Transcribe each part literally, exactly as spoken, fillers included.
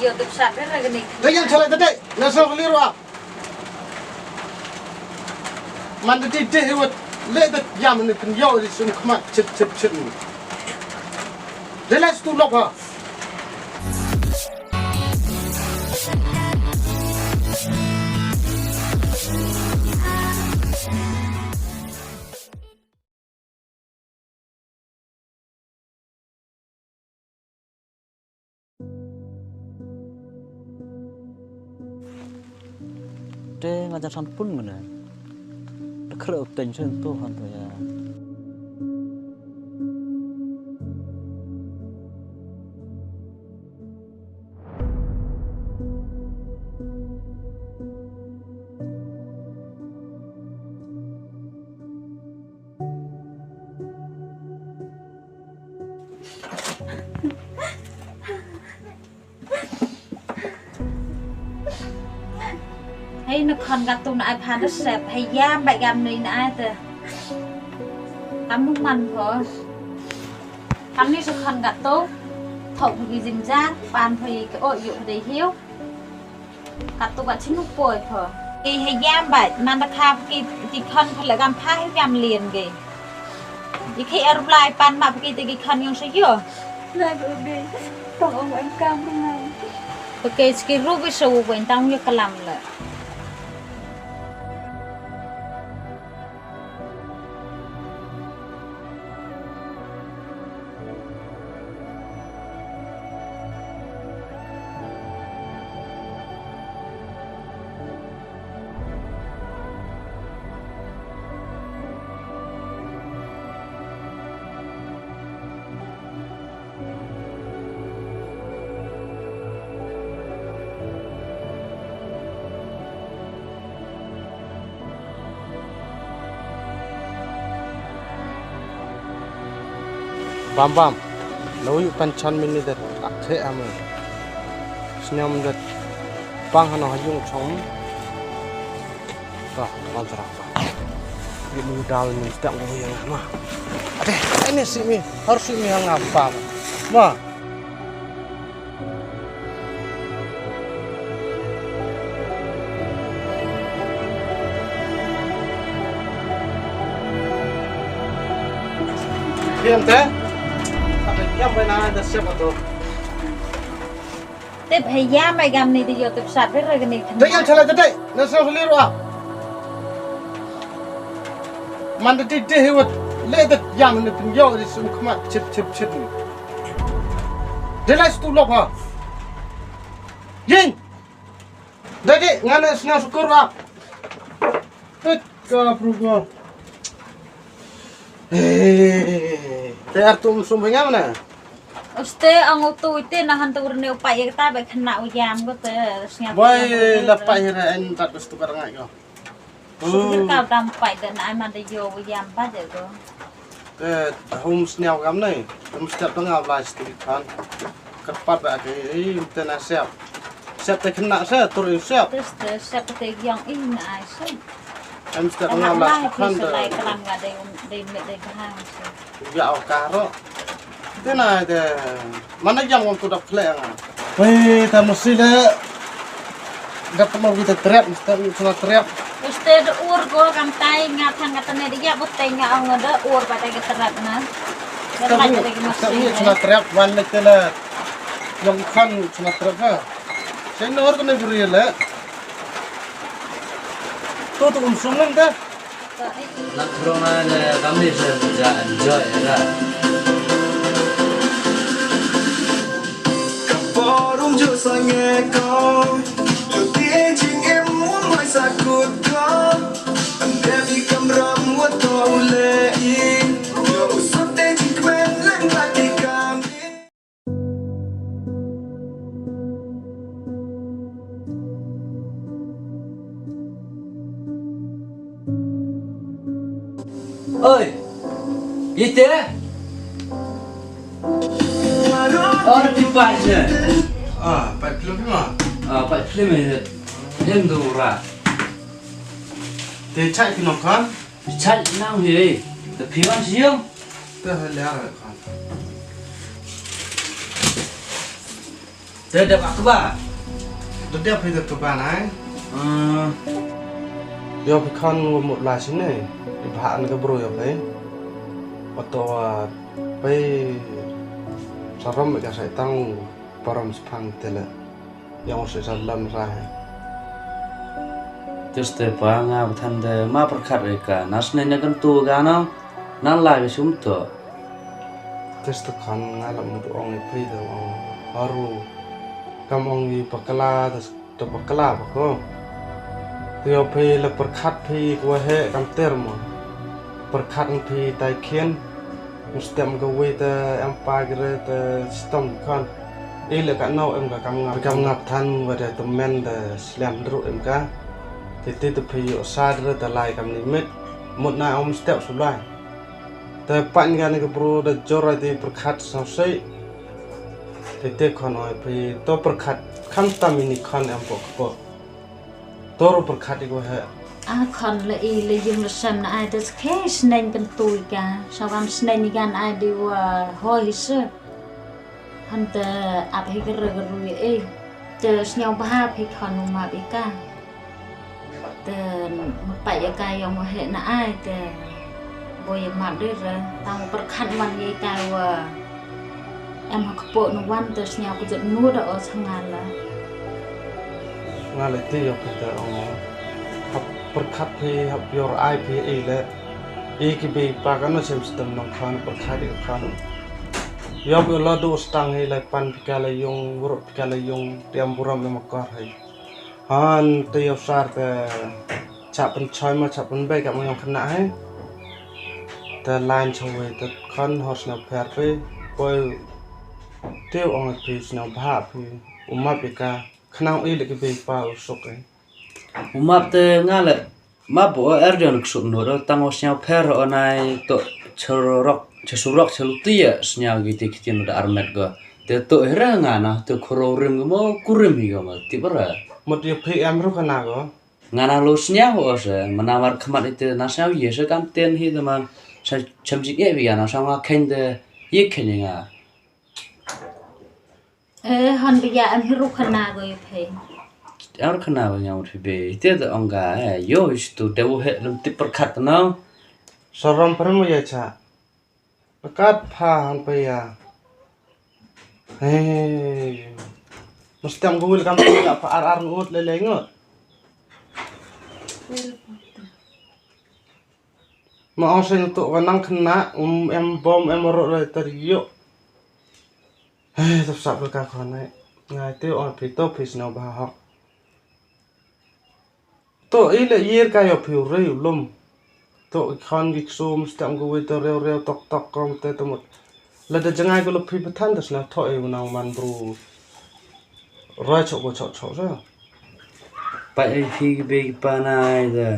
Ïa, dep sat re kane. Dei ïa chalai tadei, na sa kali ruh. Man da dei dei wat le da ïam ne pynïoh di sum khmat chit chit chit. Dei la stu lok ha. Te nga jang san pun mane. Te khreh u teng sen tu han tu ya. Hei, na khon katto na ai pha da sep, hei ïam bad gam ni na ai te. Kam nu man pho. Kam ni sa khon katto. Thok pho ki jingjar, pan pho ki o yu dei hiu. Katto ka chinu poi pho. Ki hei ïam bad, man da kha ki, ki khon pho le gam pha hei ïam lien ki. Ki khei ar blai pan ma pho ki te ki khon yong sa yo. Lai ko bi, tong ong em kam ko ngai. Pha ki ski ru bi sa u bwen tang yo kalam le. Bam bam. Lo yu pan chan min ni dat ak the am. Snem dat pang hano ha yung chong. Ka, man tara ka. Yu mu dal min tak mo yang ma. Ade, ini si mi, harus si mi hang apa ma. Ma. Kiam te? Apa kiam bai na da siap tu? Tip haya mai gam ni dia tip sat ber gani. Dei ïa chalai tadei, na sa hali ruh. Man da dei dei wat le da ïam ne pynïoh di sum khmat chit chit chit ni. Dei la stu lok ha. Yin. Dei dei ngan ne sna syukur ruh. Tut ka pru ko. Eh, te ar tum sum ngam na. Uste ang utu ite na han tu ne upai ita be khna u ïam ko te sngap. Boy la pai ra en tat stu ka rangai ko. Sukir ka dam pai da na ai man da yo wi yam ba de go. Te hum sniaw gam nei. Hum step da nga lai sti kan. Kat pat ba ke ei te na sep. Sep te kena se tur i sep. Te te sep te yang i na ai se. Hum step da nga lai kan de. Lai kram ga de de me de ga se. Ya o ka ro. Te na de. Mana jam ngam tu dak khleh nga. Wei, ta mesti le. Dak pernah kita trap, mesti sana trap. Mesti da ur ko kam tai nga thang kata ne dia buteng nga ong da ur ba ta kita trap na. Kita ni sana trap wan le kena. Yang kan sana trap ha. Saya nor kena guri le. Tu tu unsung lang dah. Na krong ane kamni se ja enjoy ra. Ka por um ju sange ko. Ju ti jing em um mai sa kut ko. Ande bi kamram wa to le i. Yo usut te jing kmen leng laki kami. Oi. Ite? Or ti pai ne. Ah, pai film ma. Ah, pai film ne. Hem do ra. Te chai ki nong kan? Chai nang hi. Te phi wan siang. Te ha lia kan. Te dep akba. Te dep hi te kaba nai. Hmm. Yo phi khon wa mut la sini. Iba an ka bru yo phi. Oto wa phi sarom ka sai tang parom sepang tele. Yang se salam rahe. Tis te pa nga bthan de ma perkhat re ka nas ne ne kan tu ga no. Nan la ga sum to. Tis te khon nga la mut ong i phi de ong haru. Kam ong i pakla de, de pakla pa ko. Te yo phi la perkhat phi ko he kam ter mo. Perkhat phi tai khin. Mustem ka wei te em pa gre te stom khon. I le ka no em ka kam ngap, kam ngap than wa de te men de slem dru em ka. Te te te phi yo sa dre te lai kam ni mit. Mut na om step su lai. Te pan ga ni ka bru de jor ai te perkhat sa sei. Te te khon oi phi to perkhat kham tam ini khon em pok pok. Toro perkhat i ko he. A khon le i le yung le sem na ai te khe sneng kan tui ka. Sa wan sneng i kan ai di wa hoi hi se. Han te ap hi ka re ka rui e. Te sñiaw bha phi khon u map i ka. Te ma pai ya ka yong wa he na ai te. Bo ya map de re. Tang perkhat wan ye ka wa. Em ha kpoh nu wan te sñiaw ku jot nu da o sanga la. Nga le ti yo phi te ong. Hap perkhat phi hap yor ai phi i le. I ki bi pa ka no sem stem nong khan perkhat i khan. Yo phi lo du stang hi le pan phi ka le yung wur phi ka le yung tiam buram em kor hi. Han te yo sar te cha pen choi ma cha pen be ka mo yong khna hi. Te line chong wei te khon hos na pher phi. Poi Te ong phi sñiaw bha phi u map i ka khnang i le ki bei pa u suk e. U map te nga le map bo er jon ksuk no do tang o sñiaw pher o nai to chorok chesurok chelu ti ya sñiaw gi ti kitin da armet go. Te to hera nga na to khoro rim go mo kurim hi go mo ti bara. Mut ya phi em ru khana go. Nga na lo sñiaw o se mana mar khmat ite na sñiaw ye se kam ten hi de man sa cham jik e bi ya na sa nga khen de ye khen nga. Eh, hon bi ya em hiru khana go yu phe. Ar khana go nyam ri be. Te da ong ga, eh, yo, is tu de wo he lum ti perkhat no. Saram prem ya cha. Perkhat pha han pe ya. Hey. Mesti am gul kam ya pa ar ar ngut le le ngut. Ma ong sen tu wa nang khana, um, em bom, em ro le ter yo. Eh, tap sap ka khon ai. Ngai te on phi to phi sñiaw bha hok. To i le yir ka yo phi u rei u lum. To i khon gi ksum stem ko wei to reo reo tok tok kom te to mut. La da jngai ko lo phi pathan da sna to i u nang man bru. Roi chok ko chok chok sa. Pa i phi ki be ki pa nai da.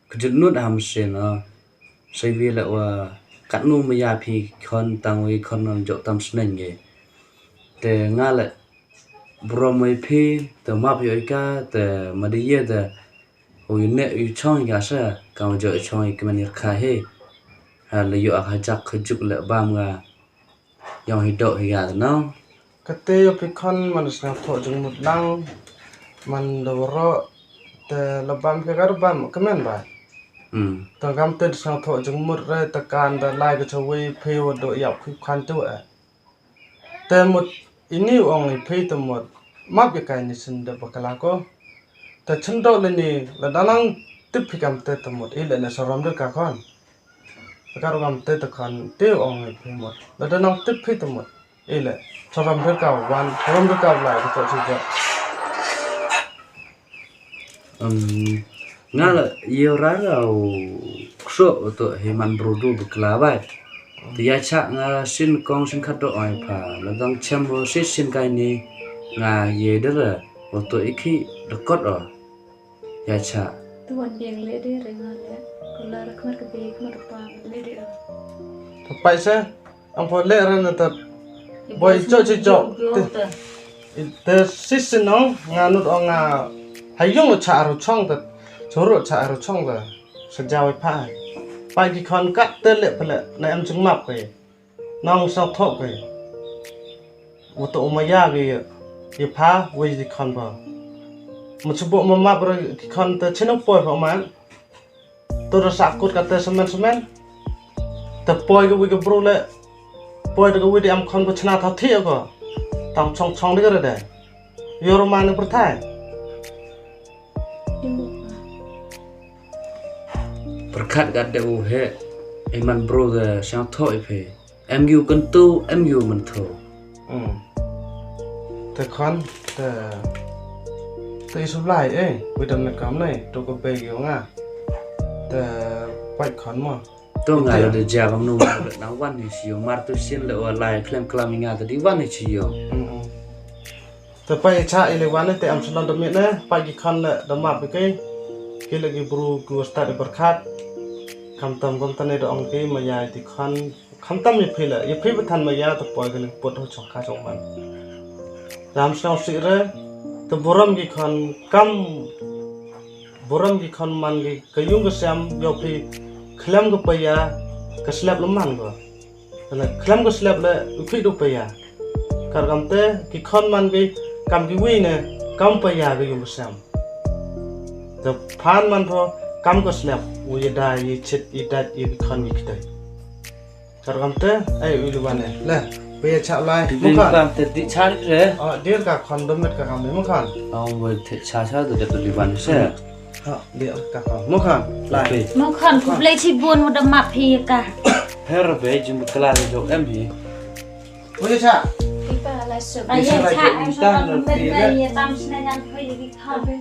Kjut nut ham sien o. Sai vi la wa kat nu ma ya phi khon tang wi khon nam jok tam sneng ge. Te nga le brom wi phi te map yo ka te ma de ye te u yu ne u yu chong ya sa ka ma jok chong i kmen ir kha he. Ha le yo ak ha jak kjuk le bam nga. Yong hi dok hi ga no. Kate yo phi khon man sngewthuh jingmut lang man da waroh te la bam ka gar bam kmen ba. Hmm. Te kam te sngewthuh jingmut re te kan da lai ka chawi phi wa do yap khi khan tu eh. Te mut ini u ong i phi te mut map ya kai ni sin de bakala ko. Te chindok le ni la danang tip phi kam te te mut i le ne sarom de ka khon. Ka ru kam te te khon te ong i phi mut. La da nang tip phi te mut. I le. Saram ber ka wan, saram ber ka lai ka to chi ja. Um, nga la yo ra ra u kso to he man bru du bakla bai. Te ya cha nga sin kong sin khat do oi pha. La dang chem ro si sin kai ni nga ye de ra. O to i khi de kot o. Ya cha. Tu wan biang le de re nga le. Kula ra khmat ka be khmat pa le de. Pai se ang pho le ra na ta. Boy cho chi cho. Te si si nong nga nut ong nga. Hayung cha ru chong ta. Choro cha ru chong ta. Sa jaw pha. Pai ki khon kat te le pele na em chung map ke. Nong sa thok ke. Wa to ma ya ke. Ïa pha wei di khon ba. Mu chubo ma map re ki khon te chino poi pha man. To da sa kut kate semen semen. Te poi ka wei ka bru le. Poi da ka wei di am khon ba chna tha thi ko. Tam chong chong di ka re de. Yor ma ne pyrthai. Pyrkhat gat de u he. Iman bru de sang tho i phe. Em yu kan tu, em yu man tho. Hmm. Te khon, te, te isu lai, eh, wei dam ne kam nai, to ko be yu nga. Te pai khon mo. To nga lo de ja bang nu na wan ni si yo, mar tu sin le wa lai, klem klam nga te di wan ni si yo. Hmm, hmm. Te pai cha ile wan te am salon de mit ne, pai ki khon le de map ki. Ki le ki bru ki wa start de pyrkhat. Kam tam kam tane de ong ki ma ya di khon. Khamtam ïa phi la, ïa phi ba than ma ïa ta poi ka ling put ho chong kha chong man. Ram sngewsih re, ta burom ki khon kam, burom ki khon man ki, ka yung ka sem, ïa phi khlem ka paya, ka slep la man ko. Kane khlem ka slep le, u phi du paya. Kar kam te, ki khon man ki, kam ki wi ne, kam paya ka yung ka sem. Ta phan man tho, kam ka slep, u ïa da, ïa chit, ïa dat, ïa ki khon ïa ki tai. Kar kam te, ai u liwan ne. Le, pe ya cha lai. Ti Mukhan. Kam te di cha re. Oh, dir ka khon domet ka kam ne Mukhan. Au we te cha cha de de liwan se. Ha, dir ka khon. Mukhan, lai. Pe. Mukhan, ku play chi bun wa da map hi ka. Her be jim kala re jo em hi. Pe ya cha. Ipa lai su. Ai ya cha, ai cha, tam sna yang pe di khon.